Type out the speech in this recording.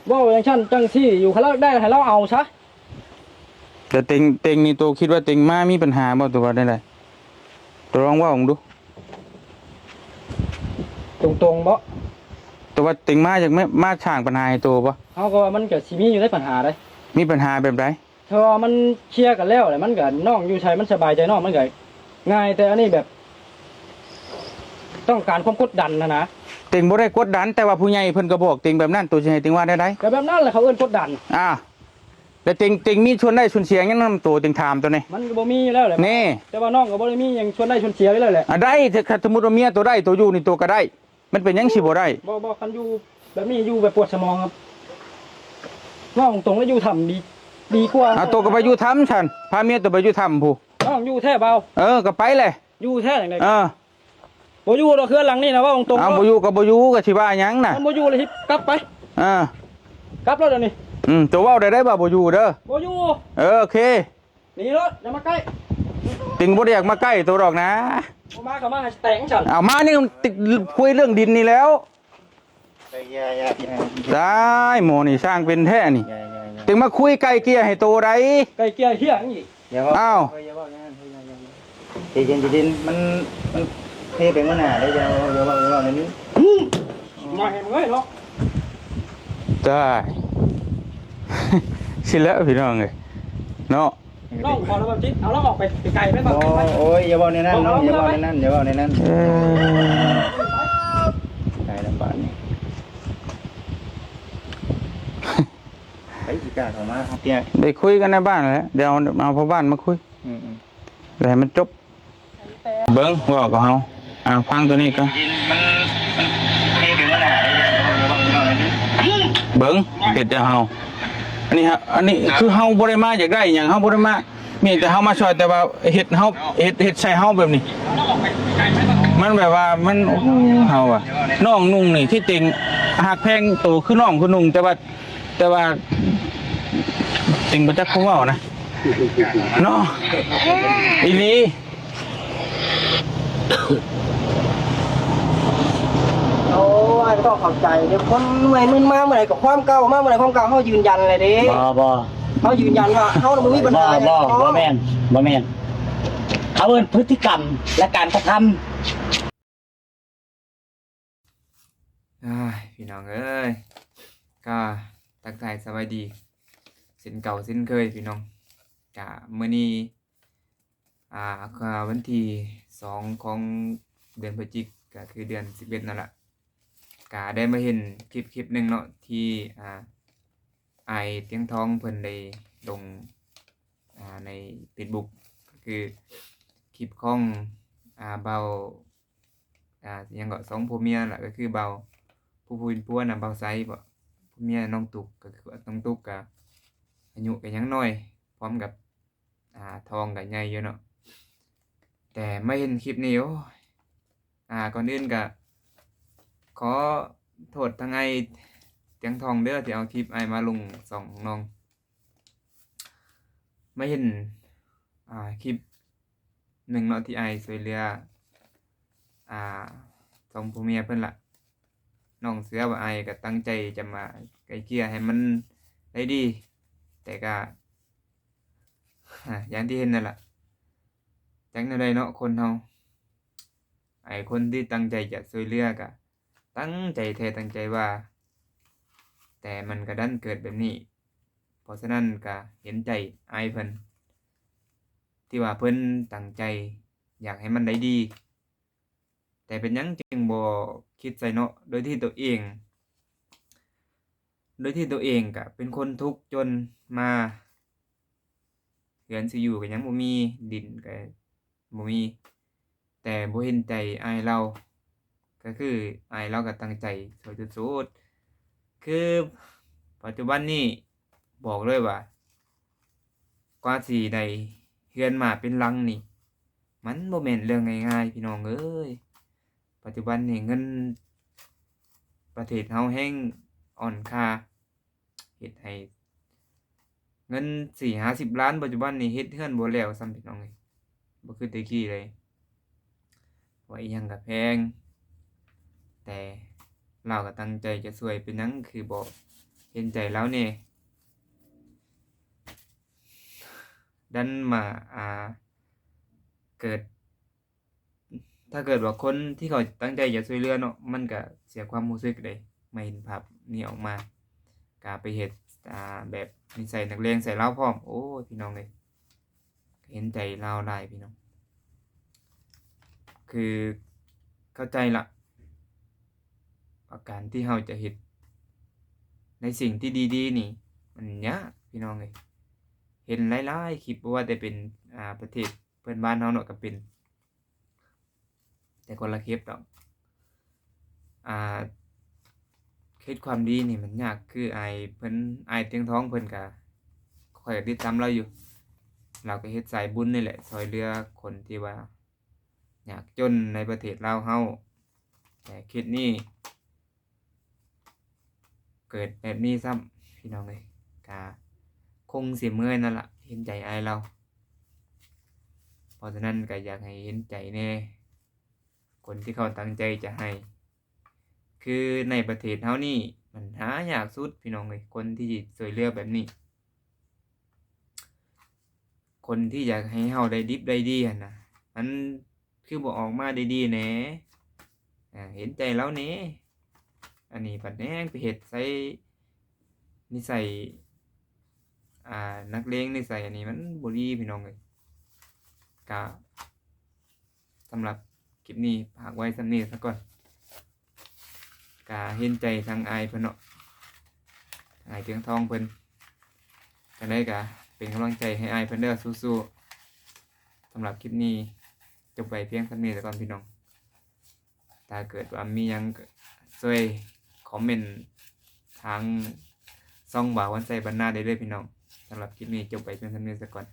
ເວົ້າຈັ່ງຊັ້ນຈັ່ງຊີ້ຢູ່ ຄັນລາວໄດ້ໃຫ້ລາວເອົາຊະ. ແຕ່ເຕັງ ເຕັງນີ້ ໂຕຄິດວ່າເຕັງມາມີປັນຫາບໍ່ ຫຼືວ່າແນວໃດ? ໂຕລອງເວົ້າເບິ່ງດູ. ຕົງໆບໍ? ແຕ່ວ່າເຕັງມາຢາກມາ ມາສ້າງປັນຫາໃຫ້ໂຕບໍ? ເຮົາກໍວ່າມັນກໍຊິມີຢູ່ໃດ໋ ປັນຫາໃດ໋. ມີປັນຫາແບບໃດ? ຖ້າວ່າມັນເຄລຍກັນແລ້ວ ແລ້ວມັນກໍ ນ້ອງຢູ່ໃສມັນສະບາຍໃຈນ້ອງ ມັນກໍງ່າຍ. ແຕ່ອັນນີ້ແບບ ຕ້ອງການຄວາມກົດດັນຫັ້ນນະ. ເຕັງບໍ່ໄດ້ກົດດັນ ແຕ່ວ່າຜູ້ໃຫຍ່ເພິ່ນກໍບອກເຕັງແບບນັ້ນ ໂຕຊິໃຫ້ເຕັງວ່າແນວໃດ? ກໍແບບນັ້ນແຫຼະ ເຂົາເອີ້ນກົດດັນ. ອ່າ ແລ້ວເຕັງ ເຕັງມີສ່ວນໄດ້ສ່ວນເສຍຫຍັງນຳໂຕ ເຕັງຖາມໂຕນີ້? ມັນກໍບໍ່ມີຢູ່ແລ້ວແຫຼະ. ນີ້ ແຕ່ວ່ານ້ອງກໍບໍ່ໄດ້ມີຫຍັງສ່ວນໄດ້ສ່ວນເສຍຢູ່ແລ້ວແຫຼະ. ອ່າ ໄດ້ ຖ້າ ຖ້າສົມມຸດວ່າເມຍໂຕໄດ້ ໂຕຢູ່ນີ້ໂຕກໍໄດ້. ມັນເປັນຫຍັງຊິບໍ່ໄດ້? ບໍ່ ບໍ່ ຄັນຢູ່ແບບນີ້ ຢູ່ແບບປວດສະໝອງ ເວົ້າຕົງໆ ແລ້ວຢູ່ຖ້ຳດີ ດີກວ່າ. ອ່າ ໂຕກໍໄປຢູ່ຖ້ຳຊັ້ນ ພາເມຍໂຕໄປຢູ່ຖ້ຳພຸ້ນ. ເອົ້າ ຢູ່ແທ້ເບົາ. ເອີ ກໍໄປແຫຼະ. ຢູ່ແທ້ຈັ່ງໃດ? ເອີ ບໍ່ຢູ່ດອກ ເຮືອນຫຼັງນີ້ນະ ເວົ້າຕົງໆ. ເອົ້າ ບໍ່ຢູ່ກໍບໍ່ຢູ່ ກໍຊິວ່າຫຍັງນະ? ຄັນບໍ່ຢູ່ແລ້ວ ກັບໄປ. ເອີ ກັບແລ້ວດຽວນີ້. ອືມ ໂຕເວົ້າໄດ້ ໄດ້ວ່າບໍ່ຢູ່ເດີ. ບໍ່ຢູ່. ເອີ ໂອເຄ. ໜີໂລດ ຢ່າມາໃກ້. ເຕັງບໍ່ໄດ້ຢາກມາໃກ້ໂຕດອກນະ. ບໍ່ມາກໍມາໃຫ້ແຕກຊັ້ນ. ເອົາມານີ້ ຄຸຍເລື່ອງດິນນີ້ແລ້ວ. ຢ່າ ຢ່າ ຢ່າ ຢ່າ ຕາຍ ໝໍນີ້ຊ່າງເປັນແທ້ນີ້. ຢ່າ ຢ່າ ຢ່າ ເຕັງມາຄຸຍໄກ່ເກ່ຍໃຫ້ໂຕໃດ. ໄກ່ເກ່ຍເຮຍຫຍັງອີກ? ຢ່າເວົ້າ ອ້າວ ເອີ ຢ່າເວົ້າຢ່າງນັ້ນ ເຮີ້ຍ ຢ່າ ຢ່າ ຢ່າ ໃຈເຢັນ ໃຈເຢັນ ມັນ ມັນເພໄປມື້ໜ້າເດ້. ຢ່າເວົ້າ ຢ່າເວົ້າ ຢ່າເວົ້າແນວນີ້. ອືມ ມາແຮງເລີຍເນາະ. ຕາຍ ຊິແລ້ວພີ່ນ້ອງເອີຍເນາະ. ນ້ອງຂໍລະວັງຈິດ ເອົາລາວອອກໄປໄກໆ ໄປບາງ ໂອ້ຍ ໄປ ໂອ້ຍ ຢ່າເວົ້າແນວນັ້ນ ບອກລາວ ນ້ອງ ຢ່າເວົ້າແນວນັ້ນ ເມືອໄປ ຢ່າເວົ້າແນວນັ້ນ. ເອີ ຕາຍແລ້ວບາດນີ້ ໃຜຊິກ້າເຂົ້າມາເຮົາເຕ້ຍ. ໄດ້ຄຸຍກັນໃນບ້ານແຫຼະ ດຽວເອົາພໍ່ບ້ານມາຄຸຍ. ອືມໆ ແລ້ວໃຫ້ມັນຈົບ. ເບິ່ງ ເວົ້າກັບເຮົາ ອ່າ ຟັງໂຕນີ້ກ່ອນ. ເບິ່ງ ເຮັດໃຫ້ເຮົາ ອັນນີ້ຮະ ອັນນີ້ຄືເຮົາບໍ່ໄດ້ມາຢາກໄດ້ຫຍັງ ເຮົາບໍ່ໄດ້ມາ ມີແຕ່ເຮົາມາຊ່ອຍ ແຕ່ວ່າເຮັດເຮົາ ເຮັດ ເຮັດໃສ່ເຮົາແບບນີ້ ມັນແບບວ່າມັນ ໂອ້ ເຮົາວ່າ ນ້ອງນຸ່ງນີ້ ທີ່ຈິງຮັກແພງໂຕຄືນ້ອງຄືນຸ່ງ ແຕ່ວ່າ ແຕ່ວ່າ ເຕັງບໍ່ຈັກຄວາມເວົ້ານະ ເນາະ ອີ່ຫຼີ. ໂອ້ຍ ກໍເຂົ້າໃຈເດ້ ຄົນເມື່ອຍມຶນມາເມື່ອໃດກໍຄວາມເກົ່າ ມາເມື່ອໃດຄວາມເກົ່າ ເຮົາຢືນຢັນແລ້ວເດ້. ບໍ່ ບໍ່ ເຮົາຢືນຢັນວ່າເຮົາບໍ່ມີບັນຫາຫຍັງ. ບໍ່ ບໍ່ ບໍ່ແມ່ນ ບໍ່ແມ່ນ ເຂົາເອີ້ນພຶດຕິກຳ ແລະ ການກະທຳ. ອ້າຍ ພີ່ນ້ອງເອີຍ ກໍທັກທາຍສະບາຍດີເຊັ່ນເກົ່າເຊັ່ນເຄີຍພີ່ນ້ອງ. ກະມື້ນີ້ ອ່າ ກະວັນທີສອງຂອງເດືອນພະຈິກ ກະຄືເດືອນສິບເອັດນັ້ນລະ ກະໄດ້ມາເຫັນຄລິບຄລິບໜຶ່ງເນາະ ທີ່ ອ່າ ອ້າຍຕຽງທອງເພິ່ນໄດ້ລົງ ອ່າ ໃນເຟສບຸກ ກໍຄືຄລິບຂອງ ອ່າ ບ່າວ ອ່າ ຫຍັງເກາະ ສອງຜົວເມຍລະ ກໍຄືບ່າວ ຜູ້ ຜູ້ເປັນຜົວນະ ບ່າວໄຊບໍ ຜົວເມຍນ້ອງຕຸກ ກໍຄືນ້ອງຕຸກກະອາຍຸກະຍັງນ້ອຍ ພ້ອມກັບ ອ່າ ທ້ອງກະໃຫຍ່ຢູ່ເນາະ. ແຕ່ມາເຫັນຄລິບນີ້ ໂອ້ຍ ອ່າ ກ່ອນອື່ນກະຂໍໂທດທາງອ້າຍຕຽງທອງເດີ ທີ່ເອົາຄລິບອ້າຍມາລົງຊ່ອງຂອງນ້ອງ. ມາເຫັນ ອ່າ ຄລິບໜຶ່ງເນາະ ທີ່ອ້າຍຊ່ວຍເຫຼືອ ອ່າ ສອງຜົວເມຍເພິ່ນລະ. ນ້ອງເຊື່ອວ່າອ້າຍກໍຕັ້ງໃຈຈະມາໄກ່ເກ່ຍໃຫ້ມັນໄດ້ດີ ແຕ່ກໍ ອ່າ ຢ່າງທີ່ເຫັນນັ້ນລະ ຈັກແນວໃດເນາະ ຄົນເຮົາ ໄອ້ຄົນທີ່ຕັ້ງໃຈຈະຊ່ວຍເຫຼືອກໍຕັ້ງໃຈແທ້ຕັ້ງໃຈວ່າ ແຕ່ມັນກໍດັນເກີດແບບນີ້. ເພາະສະນັ້ນກໍເຫັນໃຈອ້າຍເພິ່ນ ທີ່ວ່າເພິ່ນຕັ້ງໃຈຢາກໃຫ້ມັນໄດ້ດີ ແຕ່ເປັນຫຍັງຈຶ່ງບໍ່ຄິດໃສ່ເນາະ ໂດຍທີ່ຕົວເອງ ໂດຍທີ່ຕົວເອງກະເປັນຄົນທຸກຈົນມາ ເຮືອນຊິຢູ່ກະຍັງບໍ່ມີ ດິນກະບໍ່ມີ ແຕ່ບໍ່ເຫັນໃຈອ້າຍລາວ ກະຄືອ້າຍລາວກະຕັ້ງໃຈຊ່ວຍສຸດໆ. ຄືປັດຈຸບັນນີ້ບອກເລີຍວ່າ ກວ່າຊິໄດ້ເຮືອນມາເປັນຫຼັງນີ້ ມັນບໍ່ແມ່ນເລື່ອງງ່າຍໆ ພີ່ນ້ອງເອີຍ. ປັດຈຸບັນນີ້ເງິນປະເທດເຮົາແຮ່ງອ່ອນຄ່າ ເຮັດໃຫ້ເງິນສີ່ຫ້າສິບລ້ານ ປັດຈຸບັນນີ້ເຮັດເຮືອນບໍ່ແລ້ວຊ້ຳ ພີ່ນ້ອງເອີຍ ບໍ່ຄືແຕ່ກີ້ເລີຍ. ເພາະວ່າອີ່ຫຍັງກະແພງ ແຕ່ລາວກະຕັ້ງໃຈຈະຊ່ວຍ ເປັນຫຍັງຄືບໍ່ ເຫັນໃຈລາວແດ່ ດັນມາ ອ່າ ເກີດ ຖ້າເກີດວ່າຄົນທີ່ເຂົາຕັ້ງໃຈຈະຊ່ວຍເຫຼືອເນາະ ມັນກະເສຍຄວາມຮູ້ສຶກເດ້ ມາເຫັນພາບນີ້ອອກມາ ກະໄປເຮັດ ອ່າ ແບບນິໄສນັກເລງໃສ່ລາວພ້ອມ. ໂອ້ຍ ພີ່ນ້ອງເອີຍ ເຫັນໃຈລາວຫຼາຍພີ່ນ້ອງ ຄືເຂົ້າໃຈລະ ວ່າການທີ່ເຮົາຈະເຮັດໃນສິ່ງທີ່ດີໆນີ້ ມັນຍາກພີ່ນ້ອງເອີຍ. ເຫັນຫຼາຍໆຄລິບ ບໍ່ວ່າແຕ່ເປັນ ອ່າ ປະເທດເພື່ອນບ້ານເຮົາເນາະ ກະເປັນ ແຕ່ຄົນລະຄລິບດອກ ອ່າ ເຮັດຄວາມດີນີ້ມັນຍາກ ຄືອ້າຍເພິ່ນ ອ້າຍຕຽງທອງເພິ່ນກະ ຂ້ອຍກະຕິດຕາມລາວຢູ່ ລາວກະເຮັດສາຍບຸນນີ້ແຫຼະ ຊ່ວຍເຫຼືອຄົນທີ່ວ່າຍາກຈົນໃນປະເທດລາວເຮົາ ແຕ່ເຄສນີ້ ເກີດແບບນີ້ຊ້ຳ ພີ່ນ້ອງເອີຍ ກະຄົງຊິເມື່ອຍນັ້ນລະ ເຫັນໃຈອ້າຍລາວ. ເພາະສະນັ້ນກະຢາກໃຫ້ເຫັນໃຈແດ່ ຄົນທີ່ເຂົາຕັ້ງໃຈຈະໃຫ້ ຄືໃນປະເທດເຮົານີ້ ມັນຫາຍາກສຸດພີ່ນ້ອງເອີຍ ຄົນທີ່ຊິຊ່ວຍເຫຼືອແບບນີ້ ຄົນທີ່ຢາກໃຫ້ເຮົາໄດ້ດິບໄດ້ດີຫັ້ນນະ ມັນຄືບໍ່ອອກມາໄດ້ດີແດ່ ເຫັນໃຈລາວແດ່. ອັນນີ້ບັດແຮງໄປເຮັດໃສ່ນິໄສ ອ່າ ນັກເລງ ນິໄສອັນນີ້ມັນບໍ່ດີພີ່ນ້ອງເອີຍ. ກະສຳລັບຄລິບນີ້ຝາກໄວ້ສ່ຳນີ້ສາກ່ອນ ກະເຫັນໃຈທາງອ້າຍເພິ່ນເນາະ ທາງອ້າຍຕຽງທອງເພິ່ນ ຈັ່ງໃດກະເປັນກຳລັງໃຈໃຫ້ອ້າຍເພິ່ນເດີ ສູ້ໆ. ສຳລັບຄລິບນີ້ຈົບໄວ້ພຽງສ່ຳນີ້ສາກ່ອນພີ່ນ້ອງ ຖ້າເກີດວ່າມີຫຍັງກະຊ່ວຍຄອມເມັນທາງຊ່ອງບ່າວວັນໄຊບັນນາໄດ້ເດີພີ່ນ້ອງ. ສຳລັບຄລິບນີ້ຈົບໄວ້ພຽງສ່ຳນີ້ສາກ່ອນ